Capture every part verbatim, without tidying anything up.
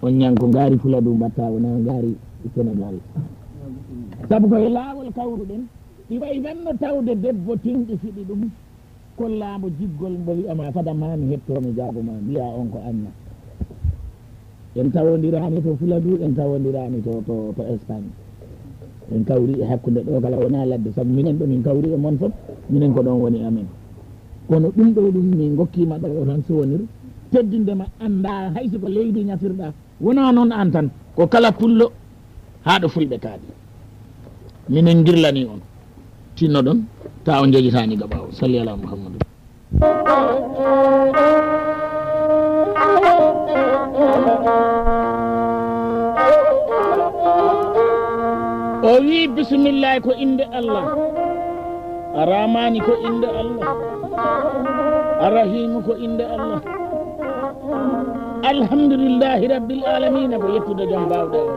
On ñanko ngaari Fuladu mbatta, wona ngaari Senegal. Sabu ko e laawol kawruɗen, ɗi wayi wenno tawde debbo tinɗi fiɗi ɗum, kollaamo jiggol mbo wi'ama fada ma mi hetto mi jaago ma, mbiya on ko anna. En tawondirani to Fuladu, en tawondirani to, to, to Espagne. En kawri e hakkunde ɗo kala wona ladde, sabu minen ɗo min kawri e mon fof, minen ko ɗon woni amen. Kono ɗum ɗo ɗum min gokkima ɗo o tan sowonir, teddinde ma annda hay si ko leydi ñafirɗa. Wona noon aan tan, ko kala pullo haa ɗo fulɓe kaaɗi. Minen ngirlanii on, tinnoɗon, taa on njejitaani gaɓaawo. Salli alaa Muhammadu. O wii, "Bismillaahi ko innde Allah." Arrahmaani ko innde Allah. Arrahiimu ko innde Allah. Alhamdulillahi Rabbil Aalamiina ko yettude Joom baawɗe o.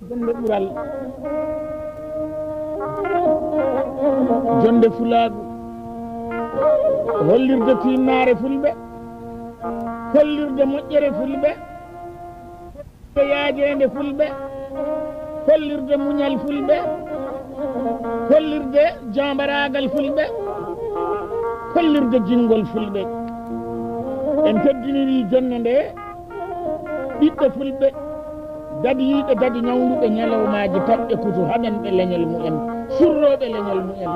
Jonde ɓural, jonde fulaagu, hollirde tiinnaare fulɓe, hollirde moƴƴere fulɓe, yaajeende fulɓe, hollirde muñal fulɓe, hollirde jaambaraagal fulɓe, hollirde jinngol fulɓe. En teddinirii jonne nde ɓiɓɓe fulɓe dadiyiiɓe dadi ñawnduɓe ñalawmaaji paɗɗe kutu haɗanɓe leñol mumen, surrooɓe leñol mumen.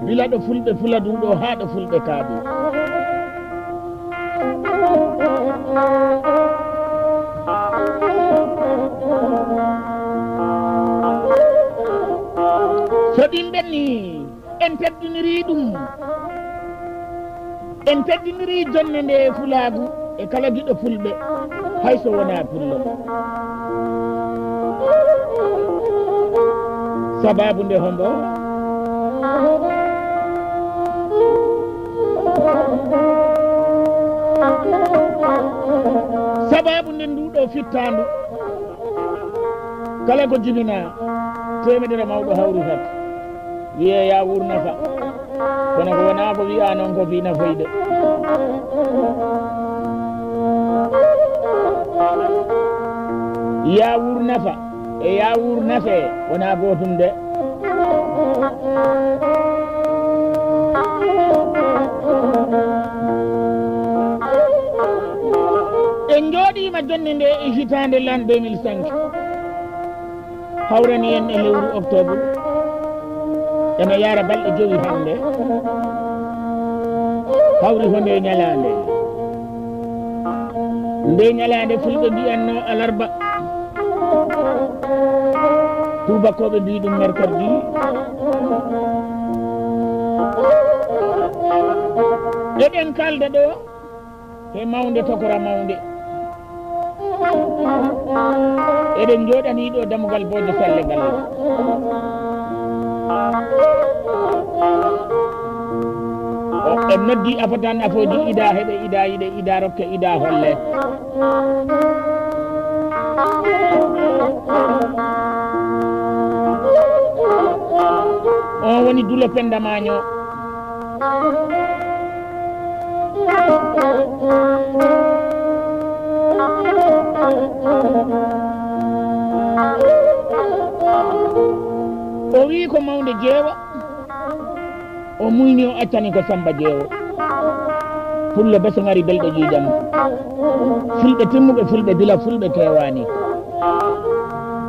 Gila ɗo fulɓe Fuladu ɗo haa ɗo fulɓe kaaɗi. So ɗin ɓenni, en teddinirii ɗum. En teddinirii jonne nde fulaagu e kala giɗo fulɓe, hay so wonaa pullo. Sabaabu nde hombo? Sabaabu nde nduɗo fittaandu. Kala ko jibinaa, teemedere mawɗo hawri hak. Wiyee yaa wuur nafa. Kono ko wonaa ko wiyaa noon ko fii nafoyde. Yaa wuur nafa e yaa wuur nafee wonaa gootum de. En njooɗiima jonnde nde e hitaande lan deux mille cinq. Hawrani en e lewru octobre, ene yaara balɗe jowi hannde. Hawri ko nde ñalaande. Nde ñalaande fulɓe mbiyanno alarba. Tuubakooɓe mbii ɗum mercredi. Eɗen kalda ɗo he mawnde tokora mawnde. Eɗen njooɗanii ɗo dammugal Boojo Salle ngal. O, en noddi afatan afooji ida heɓe, ida yiɗe, ida rokke, ida holle. On woni Dulo Penda Maaño. O wii ko mawnde jeewa, o muyni o accani ko Samba Jeewo. Pullo beso ngari belɗo ƴiiƴam. Fulɓe timmuɓe, fulɓe bila, fulɓe keewaani.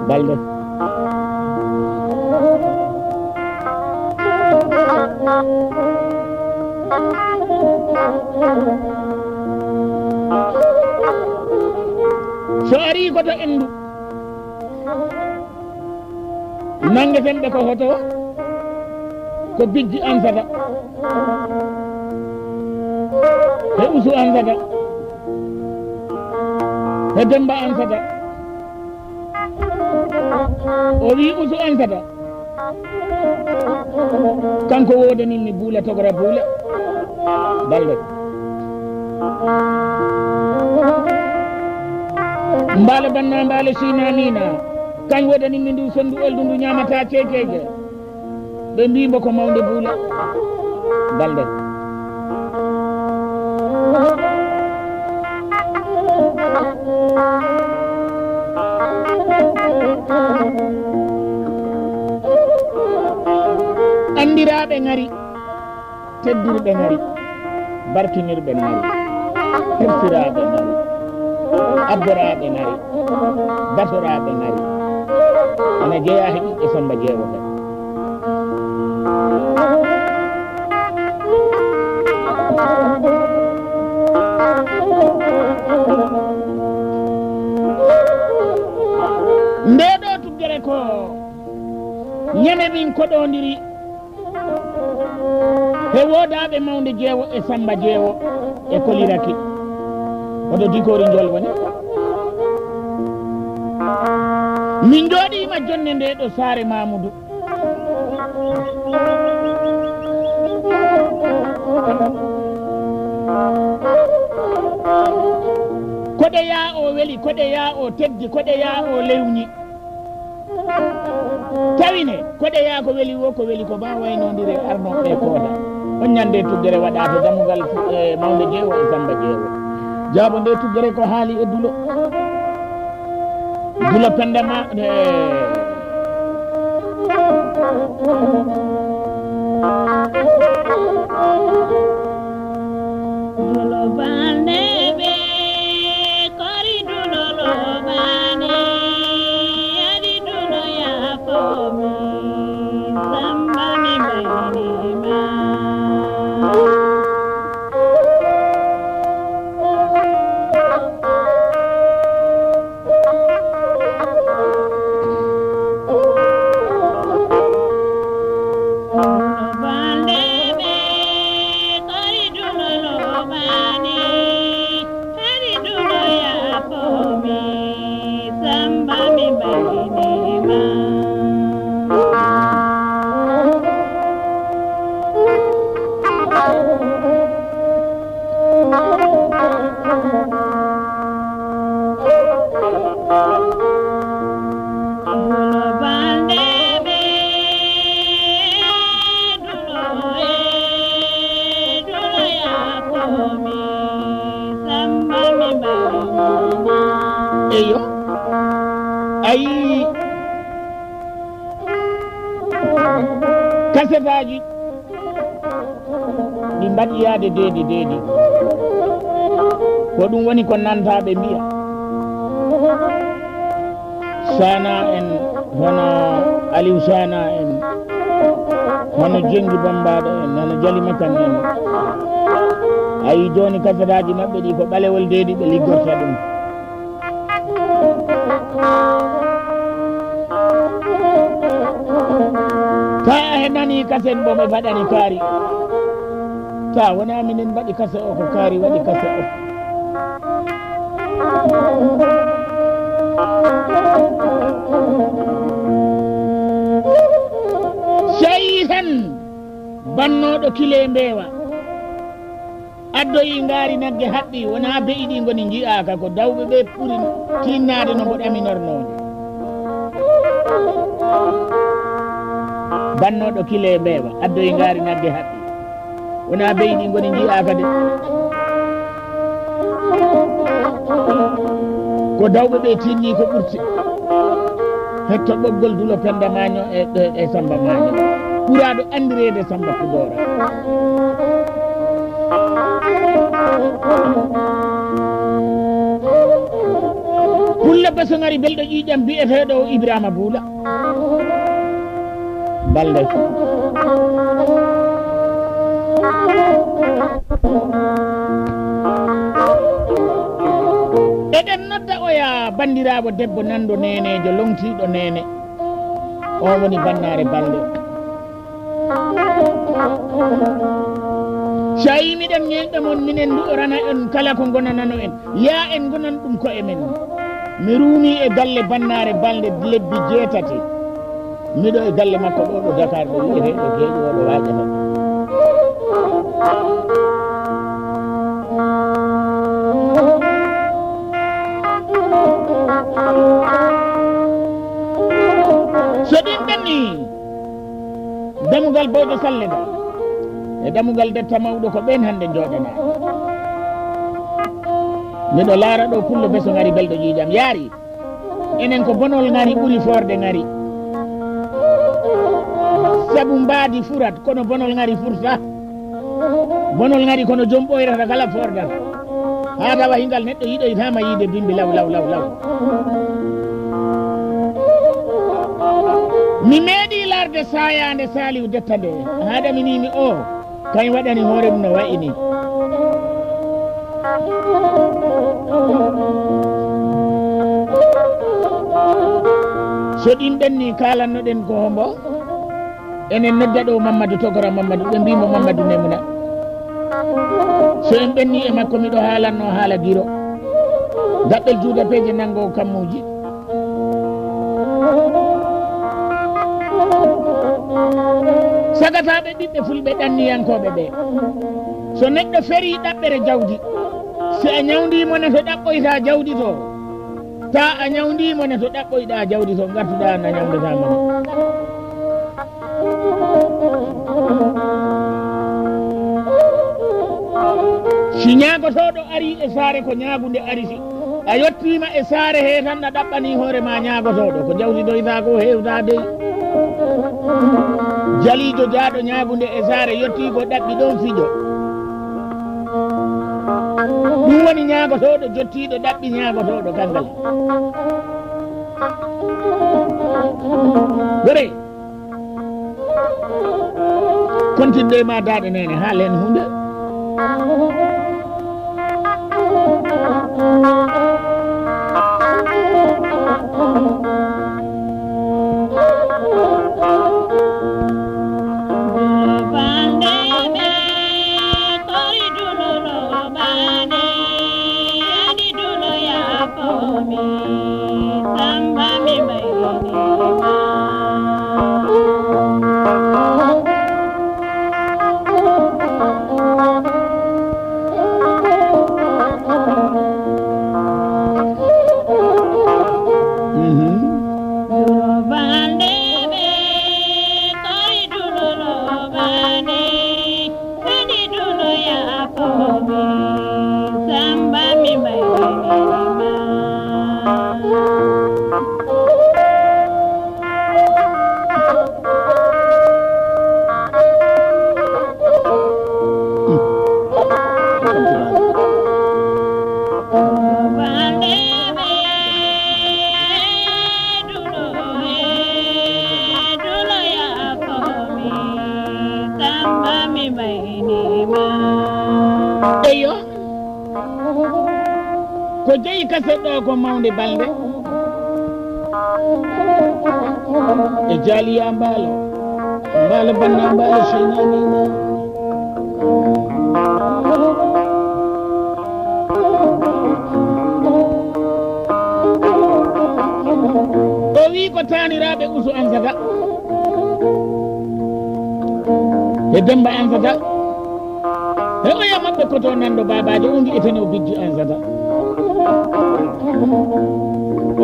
Balde. So arii ko to enndu, nanngetenɓe ko hoto, ko bijji ansata, he usu ansata, he demba ansata. O wii usu ansata. Kanko woodanin mi buula togora buula. Balde. Mbaalo banna mbaalo siina miina. Kañ woodani mi ndu sonndu oldu ndu ñaamata ceekeeje. Ɓe mbii mbo ko mawnde buula. Balde. Anndiraaɓe ngari. Teddirɓe ngari, barkinirɓe ngari, hirsiraaɓe ngari, abboraaɓe ngari, basoraaɓe ngari. Ena jeyaa he ɓiɓɓe Samba Jeewo ɓe. Ndee ɗoo tuggere ko ñande min koɗoondiri. He woodaaɓe mawnde jeewo e Samba jeewo e koliraki. Oto dikoori njol woni. Min njooɗiima jonne nde ɗo saare Mamudu. Koɗeyaa o weli, koɗeyaa o teddi, koɗeyaa o lewñi. Tawi ne, koɗeyaa ko weli wo, ko weli ko maa waynondire arnooɓe e kooda. On ñande tuggere waɗaa to dammugal, e mawnde jeewo e Samba jeewo. Jaabo nde tuggere ko haali e dulo. Dulo penda ma, e. Dulo bande be. Kori dulo lobani, adi dulo ya fomi, Samba mi bayni ma. Dulo bande be, kori dulo lobani. Hari duno ya fomi, Samba mi bayni ma. Dulo bande be, dulo e, dulo ya fomi, Samba mi bayni ma. Eyo. Ayi. Kasetaaji. Ɗi mbaɗi yaade deedi deedi. Ko ɗum woni ko nantaaɓe mbiya. Sana en, hono Aliou Sana en, hono Jengi Bambaɗo en, hono Jali Makan en. Ayi jooni kasetaaji maɓɓe ɗi ko ɓalewol deedi ɓe liggorta ɗum. Taa a henani kasen bo ɓe mbaɗani kaari. Taa wona minen mbaɗi kase o, ko kaari waɗi kase o. Sey hen bannooɗo kile mbeewa. Addoyi ngaari nagge haɓɓi, wonaa be'i ɗi ngoni nji'aaka, ko dawɓe ɓe ɓuri tiinnaade no mbo ɗaminornoo. Bannooɗo kile mbeewa, addoyi ngaari nagge haɓɓi, wonaa be'i ɗi ngoni nji'aaka de. Ko dawɓe ɓe tiinnii ko ɓurti. Hetto ɓoggol Dulo Pennda Maaño e, e, e Sammba Maaño. Ɓuraaɗo anndireede Sammba Pudoora. Pullo Basongari belɗo ƴiiƴam biyeteeɗo o Ibrahima Buula. Balde. Eɗen nodda oya banndiraawo debbo nanndo neeneejo lomtiiɗo neene. O woni Bannaare Balde. Cayi miɗen ñeeñɗo mon, minen nduɗorana en kala ko ngonanano en. Yaa en ngonan ɗum ko'e men. Mi ruumi e galle Bannaare Balde lebbi jeetati. Miɗo e galle makko ɗo, ɗo Dakar, ɗo wi'etee ɗo Geeƴo, ɗo waajata. Sallegal e dammugal detta mawɗo ko ɓeen hannde njooɗanaa. Miɗo laara ɗo pullo beso ngari belɗo ƴiiƴam yaari. Enen ko bonol ngari ɓuri foorde ngari. Sabu mbaadi furat kono bonol ngari furta. Bonol ngari kono jom ɓoyrata kala fordata. Haa tawa hingal neɗɗo yiɗoytaama yiide bimbi law, law, law, law. Mi meeɗii laarde saayaande Saaliw detta nde. Haa ɗaminii mi o, kañ waɗani hoore mum no wayi ni. So ɗin ɓenni, kaalannoɗen ko hombo? Enen nodda ɗo Mammadu Togora Mammadu, ɓe mbii mo Mammadu Memuna. So en ɓenni e makko, miɗo haalanno haala giro. Daɓɓel juudapeeje nanngo kammuuji. Sagataaɓe ɓiɓɓe fulɓe ɗanniyankooɓe ɓe. So neɗɗo ferii ɗaɓɓere jawdi, si a ñawndii mo ne to ɗaɓɓoytaa jawdi to, taa a ñawndii mo ne to ɗaɓɓoyɗaa jawdi to, ngartuɗaa na ñawndataa mo ne. Si ñaagotooɗo arii e saare ko ñaagunde arisi, a yottiima e saare hee tan na ɗaɓɓanii hoore maa ñaagotooɗo, ko jawti doytaa ko heewtaa dey. Jaliijo jaaɗo ñaagunde e saare yottii ko ɗaɓɓi ɗoon fijo. Ɗum woni ñaagotooɗo jottiiɗo ɗaɓɓi ñaagotooɗo kanngal. Gore. Kontirde ma daaɗe neene haa leen huunde. Eyo. Ko jeyi kaset ɗo ko mawnde balnde. E jaaliya mbaalo, mbaalo banna mbaalo seynaani ma. O wi ko taaniraaɓe usu ansata. E Demba ansata. E oya maɓɓe koto nanɗo baabaajo o wi'etenoo Bijji Ansata.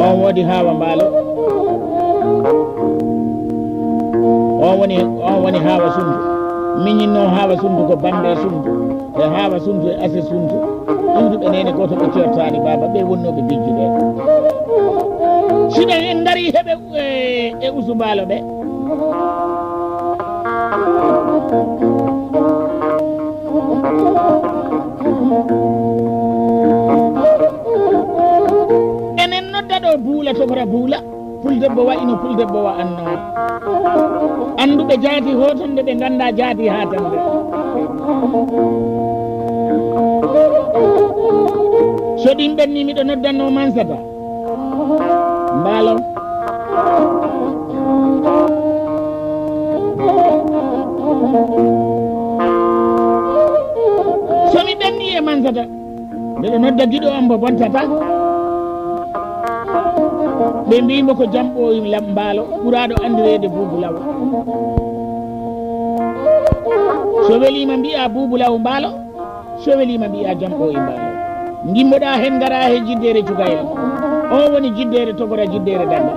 On woni Haawa Mbaalo. On woni, on woni Haawa Sundu. Miñinno Haawa Sundu ko Bande Sundu. E Haawa Sundu e Ase Sundu. Iwduɓe neene gooto ɓe ceertaani baaba ɓe wonnooɓe Bijji ɓe. Si ɓe en ngarii heɓe e, e Usu Mbaalo ɓe. Enen nodda ɗo Buula Tokora Buula, Puldebbo wayi no Puldebbo wa'anno. Annduɓe jaati hootonde ɓe nganndaa jaati haatande. So ɗin ɓenni miɗo noddanno Mansata. Mbaalo. So mi ɓenni e Mansata, mbeɗo nodda giɗo am mo bontata. Ɓe mbii mo ko jam ɓooyi lam Mbaalo, ɓuraaɗo anndireede Buubu Law. So weliima mbiyaa Buubu Law Mbaalo. So weliima mbiyaa jam o e mbaalo. Ngimmoɗaa heen ngaraa he jiddeere cukayel. O woni jiddeere togora jiddeere dannga.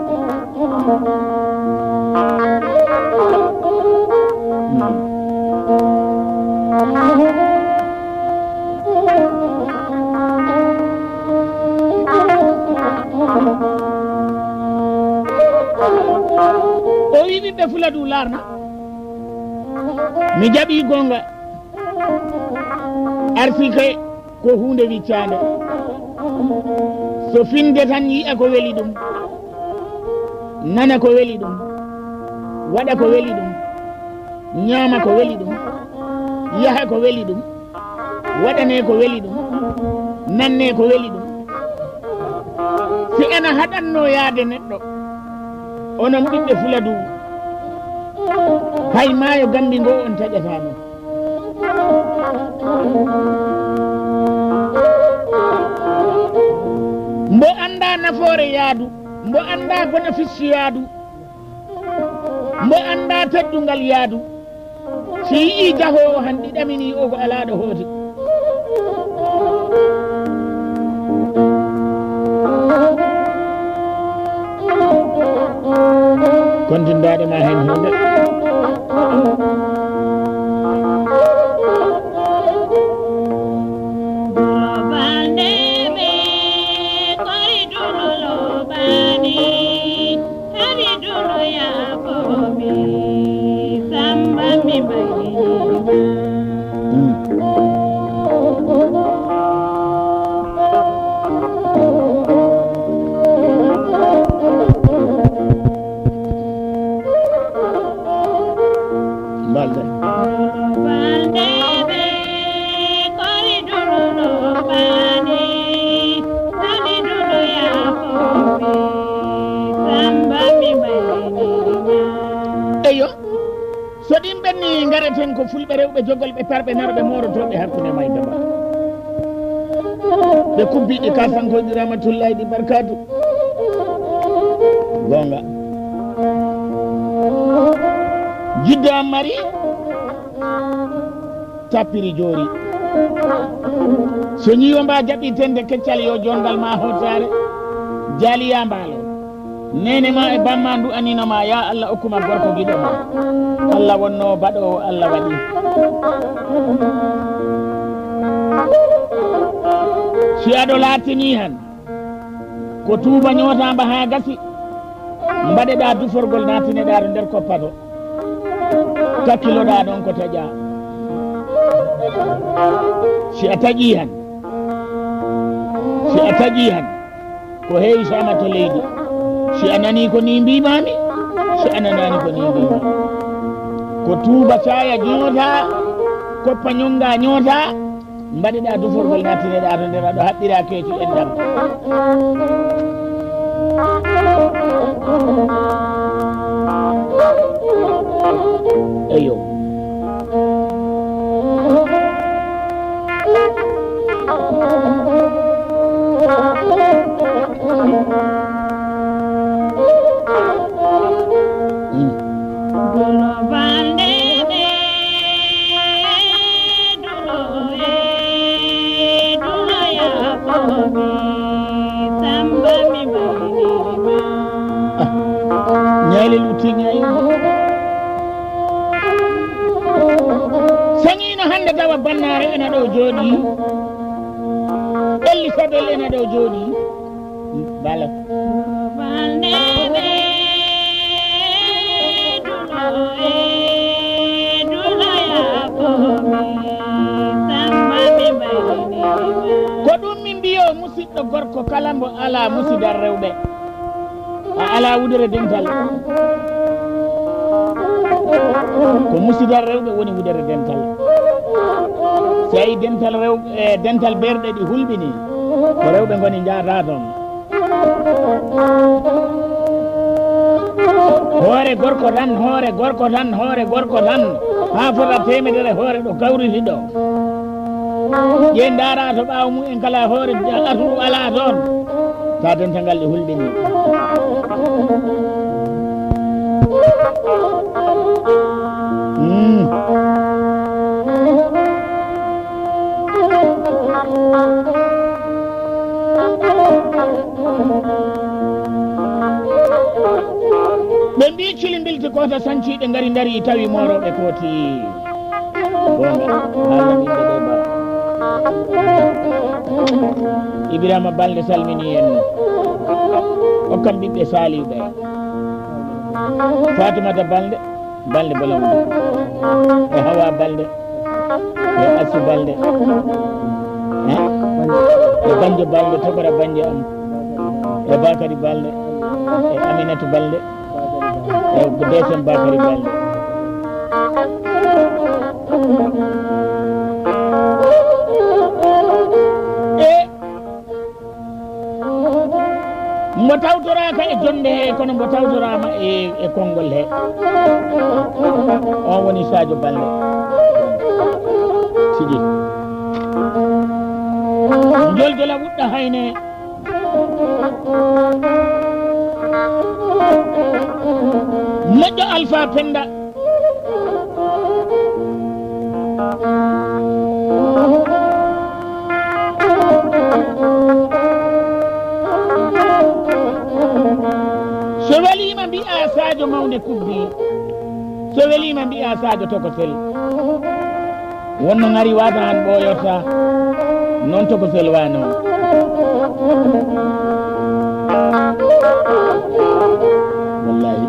Adu laarna. Mi jaɓi goonga. Arsike ko huunde wiccaande. So finde tan yi'a ko weli ɗum, nana ko weli ɗum, waɗa ko weli ɗum, ñaama ko weli ɗum, yaha ko weli ɗum, waɗanee ko weli ɗum, nannee ko weli ɗum. Si ena haɗatnoo yahde neɗɗo, onon ɓiɓɓe Fuladu, hay maayo Gammbi ngo on taƴataa mo. Mbo anndaa nafoore yahdu, mbo anndaa bénéfice yahdu, mbo anndaa teddungal yahdu. Si yi'ii jahoowo han ɗi ɗaminii o ko alaa ɗo hooti. Kontindaade ma heen huunde. Balde. Eyo. So ɗin ɓenni, ngareten ko fulɓe rewɓe jogolɓe parɓe narɓe moorotooɓe hakkunde may daba. Ɓe kubbiɗi kasankoyɗi Ramatullahi ɗi barkatu. Goonga. Jidda Ammari. Tappiri joori. So ñiiwa mba jaɓi tende keccal yo jonngal ma hottaare. Jaaliya mbaalo. Neene ma e bamma ndu'anino ma, ya Allah okkuma gorko giɗo ma. Allah wonno baɗoowo, Allah waɗi. Si aɗo laatini han, ko tuuba ñootaamba haa gasi, mbaɗeɗaa duforgol, naatineɗaa to nder koppato. Kakkiloɗaa ɗon ko taƴaa. Si a taƴii han, si a taƴii han, ko heewi saama to leydi. Si a nanii ko nii mbiimaami, si a nanaani ko nii mbiimaami. Ko tuuba caaya ñootaa, koppa ñonnga ñootaa, mbaɗiɗaa duforgol, naatineɗaa to nder, aɗo haɓɓira keeci enɗam. Eyo. Ñayle lutti ñayle. Sañiino hannde tawa Bannaare ena ɗo jooɗii. Elli Sabel ena ɗo jooɗii. Bala. Ko ɗum min mbiyo musidɗo gorko kala mbo alaa musidal rewɓe. A alaa wudere dental. Ko musidal rewɓe woni wudere dental. So tawi dental rewɓe, e dental berɗe ɗi hulɓini, ko rewɓe ngoni njaata toon. Hoore gorko tan, hoore gorko tan, hoore gorko tan, haa fota teemedere hoore ɗo kawriti ɗo. Ƴe ndaara to ɓaawo mumen kala hoore asuru alaa toon. Ta dental ngal ɗe hulɓini. Mm. Ɓe mbii cili mbilti koota sanciiɗe ngari ndarii tawi moorooɓe kooti. Goonga, haalna min ɓe ɗo ba. Ibrahima Balde salminii en. Okkam ɓiɓɓe Saliou ɓe. Fatoumata Balde. Balde Bala Wuli. E Hawa Balde. E Assu Balde. Eh? E Banje Balde, Tokora Banje am. E Bakari Balde. E Aminatu Balde. E Desem Bakari Balde. E Mbo tawtoraaka e jonnde he, kono mbo tawtoraama e, e konngol he. On woni Sadio Balde. Tigi. Njoljola wuɗɗa hayne. Moƴƴo Alfa Penda. So weliima mbiyaa Sadio Mawnde Kubbi, so weliima mbiyaa Sadio Tokosel. Wonno ngari waata han ɓooyorta, noon Tokosel wa noon. Wallahi.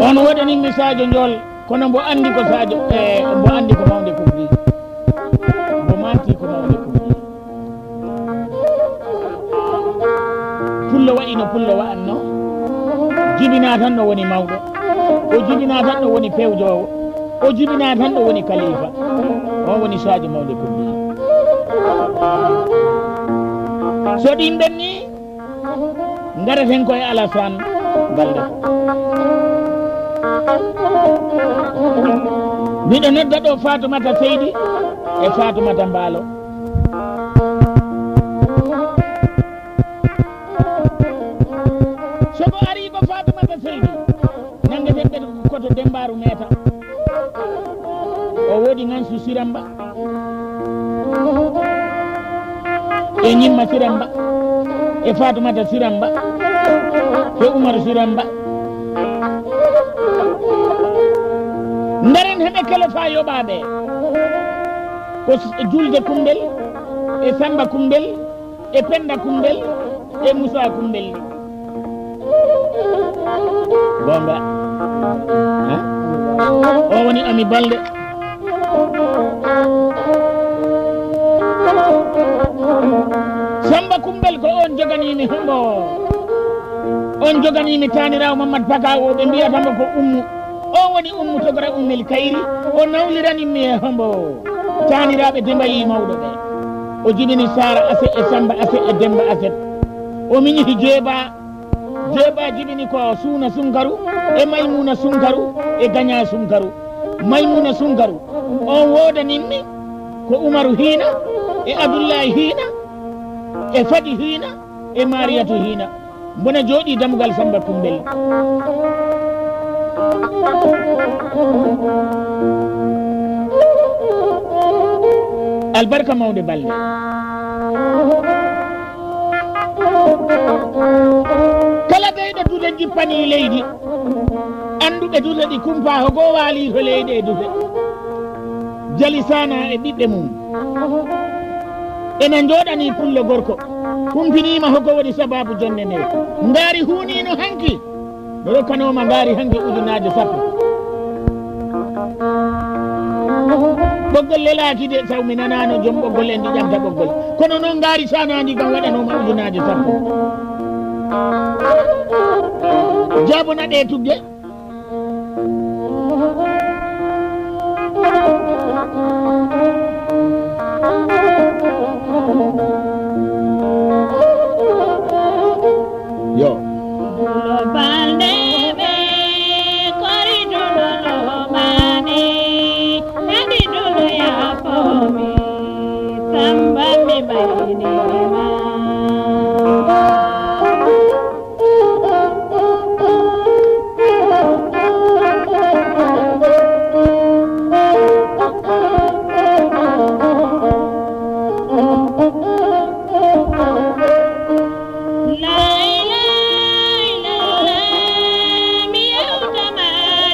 On woɗanin mi Sadio Njool, kono mbo anndi ko Sadio, e, mbo anndi ko Mawnde Kubbi. Mbo maati ko Mawnde Kubbi. Pullo wayi no pullo wa'anno. Jibinaa tan no woni mawɗo. O jibinaa tan no woni pewjoowo. O jibinaa tan no woni kalifa. On woni Sadio Mawnde Kubbi. So ɗin ɓenni, ngaraten ko e Alassane Balde. Miɗo nodda ɗo Fatoumata Seydi e Fatoumata Mbaalo. So ko ari ko Fatoumata Seydi, nanngeten ɓe ko to Demmbaaru Meeta. O woodi Ngansu Siramba, e Ñimma Siramba, e Fatoumata Siramba, e Umaru Siramba. Ndaren heɓe kala fa yoɓaaɓe. Ko s-, Julde Kumbel, e Samba Kumbel, e Penda Kumbel, e Musa Kumbel. Gonga. Ha? O woni Ami Balde. Samba Kumbel ko on joganiimi hombo. On joganiimi taaniraawo Mamad Paka o, ɓe mbiyata mo ko Ummu. O woni Ummu Togora Ummel Kayri. O nawlirani mi e hombo. Taaniraaɓe Demba yi mawɗo ɓe. O jibini Sara Ase e Samba Ase e Demba Ase. O miñi Jeeba. Jeeba jibini ko Suuna Sunkaru e Maymuna Sunkaru e Gaña Sunkaru. Maymuna Sunkaru, on woodaninmi ko Umaru Hiina e Abdullahi Hiina e Fadi Hiina e Mariyatu Hiina. Mbona jooɗii dammugal Samba Kumbel. Albarka mawnde Balde. Kala ɓeyɗo duɗe jippanii leydi, annduɓe duɗe ɗi kumpaa, hogo waalii to leyɗe e duɗe. Jali Saana e ɓiɓɓe mum ena njooɗanii pullo gorko, kumpiniima hogo woni sabaabu jonnde nde. Ngaari huuniino hanki. Mi rokkanooma ngaari hanki ujunaaje sappo. Ɓoggol lelaaki de, saw mi nanaano joom ɓoggol en ndi ƴamta ɓoggol. Kono noon ngaari saanaandi kam waɗanooma ujunaaje sappo. Jaabona ɗe tugge. Yo. Dulo balde ɓe kori dulo lomani, nandi dulo ya fomi, samba mi bayni ma. Lay, lay, lay, lay, mi yewtama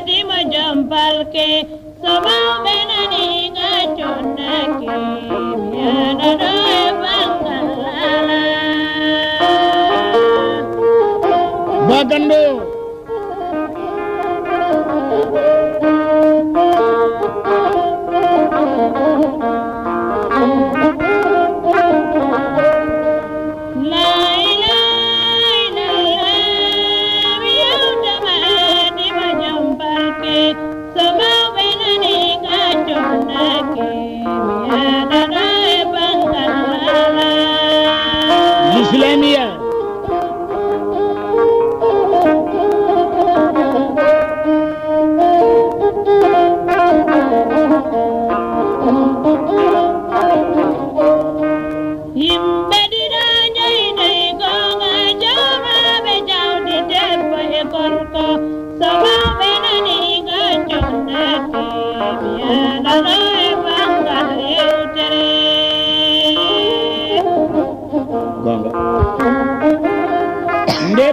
dimo jom balke, so mawɓe nani nga jonnaki, mi yaɗaɗo e bangal lala. Bagando.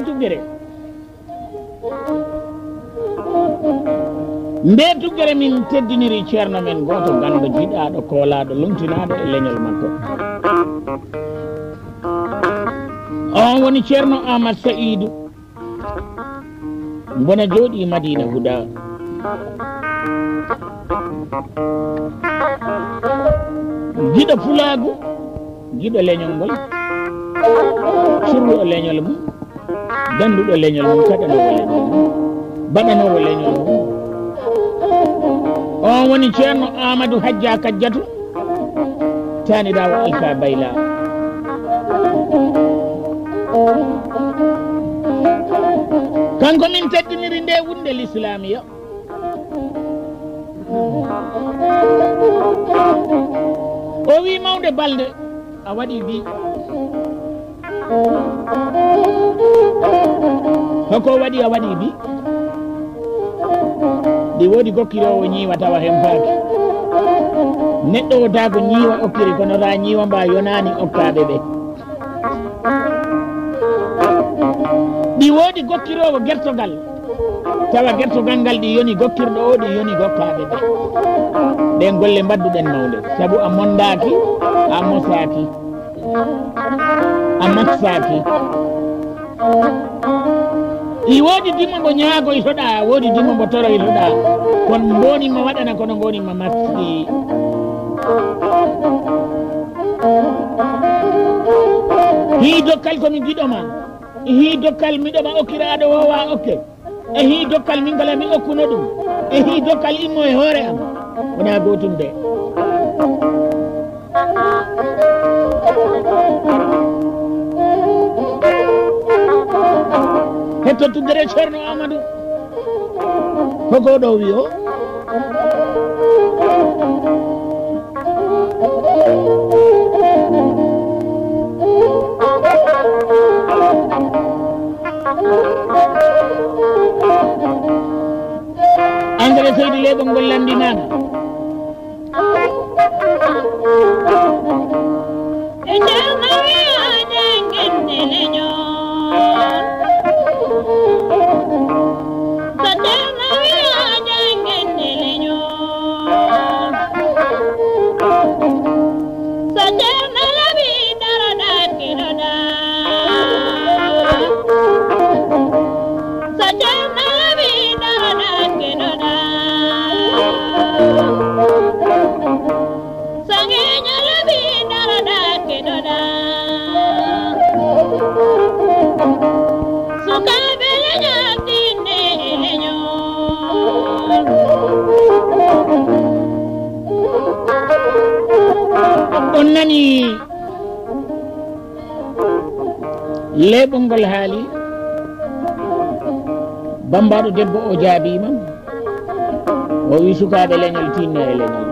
Tuggere. Nde tuggere min teddiniri ceerno men gooto ganndo, jiɗaaɗo, koolaaɗo, lomtinaaɗo e leñol makko. On woni Ceerno Aamadu Sa'iidu. Mbo na jooɗii Madiina Huda. Giɗo pulaagu, giɗo leñol ngol, curɗo leñol mum, dannduɗo leñol mum, kaɗanoowo leñol mum, baɗanoowo leñol mum. On woni Ceerno Aamadu Hajja Kajjatu, taaniraawo Alfa Bayla. Kanko min teddiniri nde wulnde Lislaamiya. O wi mawnde balnde, a waɗi bi. Hoko waɗi a waɗi bi. Ɗi woodi gokkiroowo ñiiwa tawa hemfaaki. Neɗɗo o taa ko ñiiwa okkiri, kono taa ñiiwa mba yonaani okkaaɓe ɓe. Ɗi woodi gokkiroowo gertogal, tawa gertogal ngal ɗi yoni gokkirɗo o, ɗi yoni gokkaaɓe ɓe. Ɗen golle mbadduɗen mawnde, sabu a mondaaki, a mosaaki, a maksaaki. Ɗi woodi dimo mbo ñaagoytoɗaa, woodi dimo mbo toroytoɗaa, kon mboni ma waɗana, kono mboni ma makki. Hii dokkal ko mi giɗo ma. Hii dokkal miɗo ma okkira aɗo woowa okke. E hii dokkal min kala mi okkuno ɗum. E hii dokkal immo e hoore am. Wona gootum de. Hetto tuggere Ceerno Amadou. Ko goɗo wi o. Engrais seydi leeɓo ngol lanndinaama. Sukaaɓe leñol tinne e leñol. On nani leeɓol ngol haali? Bambaɗo debbo o jaabiima. O wi sukaaɓe leñol tinno e leñol.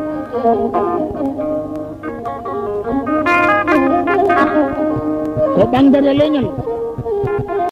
Ko ɓangdata leñol.